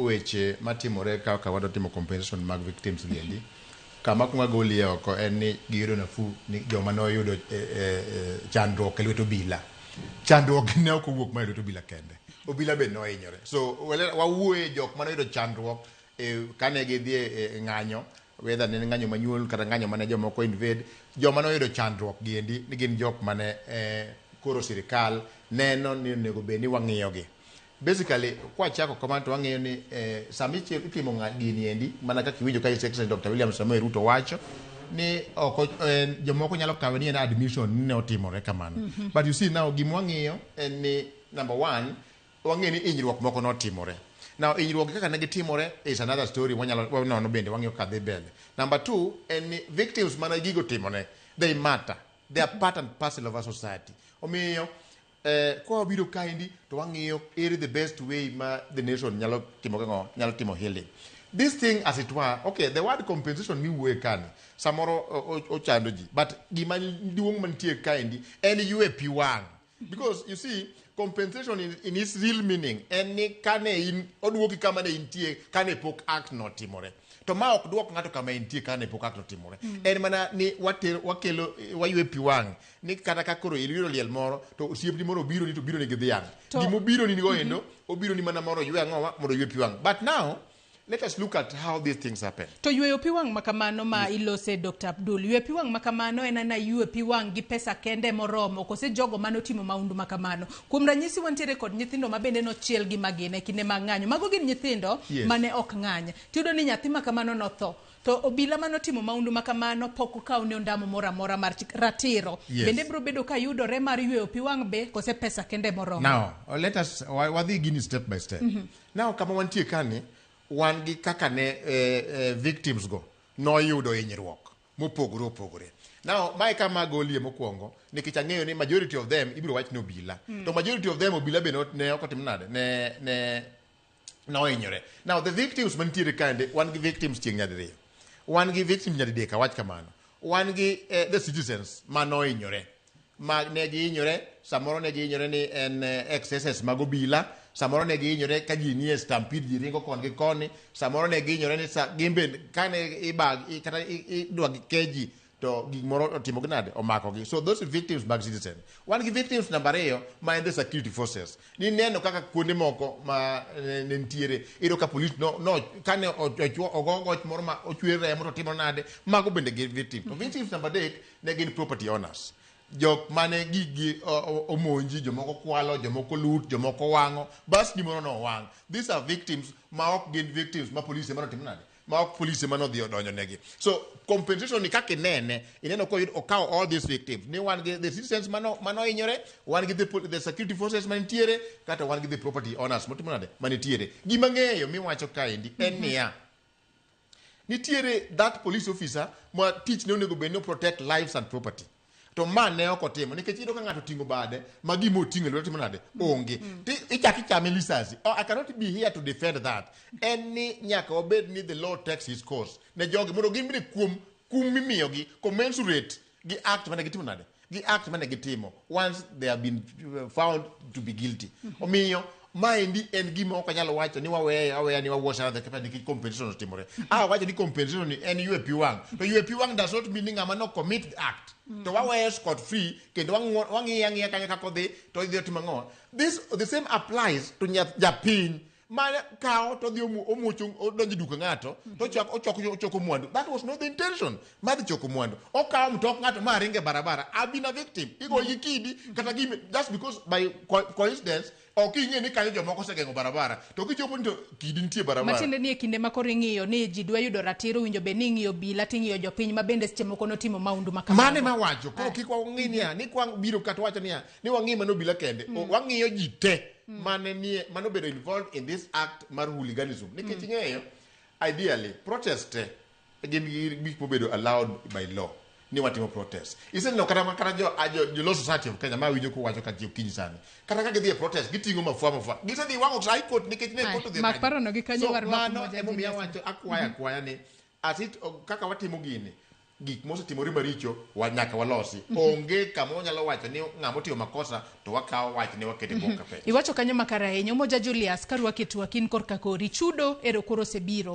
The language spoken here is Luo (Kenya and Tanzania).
weche matimore kaka wadwa timo compensation mag victims giendi, kama akwongo agolie oko en ni giyudo nafuu ni joma noyudo chandruok e lwet obila. Chandruok ne ok owuok mana e lwet obila kende. Obila be nohinyore. So wawuoye jok mane oyudo chandruok e, kane gidhi e ng'anyo, whether ne en ng'anyo manyuol kata ng'anyo mane jomoko invade, joma noyudo chandruok giendi ni gin jok mane koro sirikal neno ni onego bed ni wang'iyogi. Basically, kwachako kamano to wang'iyo ni sama itimo gini endi, mana kaka iwinjo ka His Excellency Dr. William Samoei Ruto wacho ni oko jomoko nyalo kawe ni en admission ni ne otimore kamano. But you see now gima wang'iyo en ni number one, wang'eyo ni hinyruok moko notimore. Now hinyruok kaka ne gitimore is another story wanyalo wanono bende wang'iyo ka dhi mbele. Number two en ni victims mane gigo timone, they matter. They are part and parcel of our society. Omiyo kwa wabiro kaendi to wang'iyo ere the best way ma the nation nyalo timo gang'o, nyalo timo healing. This thing as it were, okay, the word compensation miwuoye kani, samoro ochando ji, but gima duong' mantie kaendi en ywe pi wang'. Because you see, compensation in its real meaning en ni kane in oduoki kama ne intie kane pok act notimore. To ma ok duok ng'ato kama entie kane pok act otimore. En mana ni water, wakelo waywe pi wang' ni kata ka koro iyudo liel moro to osiepni moro obiro ni to obiro ni gi dhiang'. Gima obiro ni go endo, obiro ni mana moro oywe ang'owa mondo oywe pi wang'. But now, let us look at how these things happen. To yweyo pi wang' makamano ma ilose Dr. Abdul, yweyo pi wang' makamano en ana ywe pi wang' gi pesa kende moromo kose jogo mane otimo mahundu makamano. Kuom ranyisi wantiere kod nyithindo ma bende nochiel gi magina e kinde mag ng'anyo. Mago gin nyithindo mane ok ng'any. Tiyudo ni nyathi makamano notho. To obila mane otimo mahundu makamano pok okaw ne ondamo moro amora mar chik. Ratiro. Bende biro bedo ka yudore mar yweyo pi wang' be kose pesa kende moromo. Now, let us wadhi gini step by step. Now, kama wantie kani, wan gi kaka ne victims go noyudo hinyruok mopogore opogore. Now, mae kama agolie mokwongo, nikech ang'eyo ni majority of them ibiro wach ni obila. To majority of them obila be ne ok otim nade, ne nohinyore. Now, the victims mantiere kaende, wan gi victims chieng' nyadiriyo. Wan gi victims nyadidek, awach kamano. Wan gi the citizens manohinyore. Ma ne gihinyore, samoro ne gihinyore ni en excesses mag obila, samoro ne gihinyore ka ji nie stampede, ji ringo kon gi koni, samoro ne gihinyore ni sa, gin bende kane ibag, kata idwa ke ji to gimoro otimo gi nade, omakogi. So those victims mag citizen. Wan gi victims namba ariyo ma en the security forces. Ni neno kaka kuonde moko ma ne nitiere, iyudo ka police no, no, kane ogo goch moro ma ochwer remo to timo nade, mago bende gin victims. To victims namba adek ne gin property owners. Jok mane gigi omonji, jomoko kwalo, jomoko loot, jomoko wang'o, bas gimoro no owang'. These are victims ma ok gin victims ma police ema notimo nade, ma ok police ema nodhi odonjo negi. So compensation ni kaka inene, ineno ko okawo all these victims. Ni wan gi the citizens mano hinyore, wan gi the security forces manitiere, kata wan gi the property owners motimo nade, manitiere. Gima ng'eyo miwacho kaendi en niya, nitiere that police officer ma tich ne onego bed ni protect lives and property. To ma ne ok otimo, nikech iyudo ka ng'ato oting'o bade ma gima oting'o e lwete timo nade, onge. Ti ichak ichame lisasi. Oh, I cannot be here to defend that. En ni nyaka wabed ni the law takes its course ne jogi mondo gin bende kuom kum mimiyogi commensurate gi act mane gitimo nade, gi act mane gitimo once they have been found to be guilty. Omiyo maendi en gima ok anyal wacho ni waweye aweya ni wawash out the carpet nikech compensation otimore. A wacho ni compensation ni en ywe pi wang'. To ywe pi wang' does not mean ni ng'ama no commit the act. To waweye scot free kendo wang'iye ang'iya kanyo kaka odhi to odhi otimo ang'o. This the same applies to japiny ma kawo to odhi omuocho odonjo e duka ng'ato to ochoko mwandu. That was not the intention. Mar dhi choko mwandu. Okawo mtok ng'ato ma ringe barabara. I've been a victim. Igoyi gi kidi kata gimi just because by coincidence ok ing'e ni kanyo jomoko osegeng'o barabara to kichopo ni to kidi nitie barabara. Matiende ni e kinde ma koro ing'iyo ni ji dwa yudo ratiro, winjo bed ni ing'iyo obila to ing'iyo jopiny ma bende seche moko notimo mahundu ma kamago. Mane mawacho koro kik wang'i niya ni kwa biro kata wacho niya ni wang'i mana obila kende. Wang'iyo ji te mane nie mane obedo involved in this act mar hooliganism. Nikech ing'eyo ideally protest te gin gi gik mobedo allowed by law ni watimo protest. Iseneno kata jo Law Society of Kenya ma winjo kuwacho ka ji okinyi sani. Kata ka gidhi e protest giting'o mafua mafua. Gisedhi wang'o High Court nikech ne court odhi Mak kanyo. parono gi kanyo So, warwak mano moja emomiyo Julius. awacho akwaya akwaya ni as it, kaka watimo gini. Gik mosetimore maricho wa nyaka walosi. Onge kama wanyalo wacho ni ng'ama otimo makosa to wakawo wachne wakete e bwo carpet. Iwacho kanyo makare ahinya. Umoja Julius, karwaki e twak in korka kori. Chudo ero koro osebiro.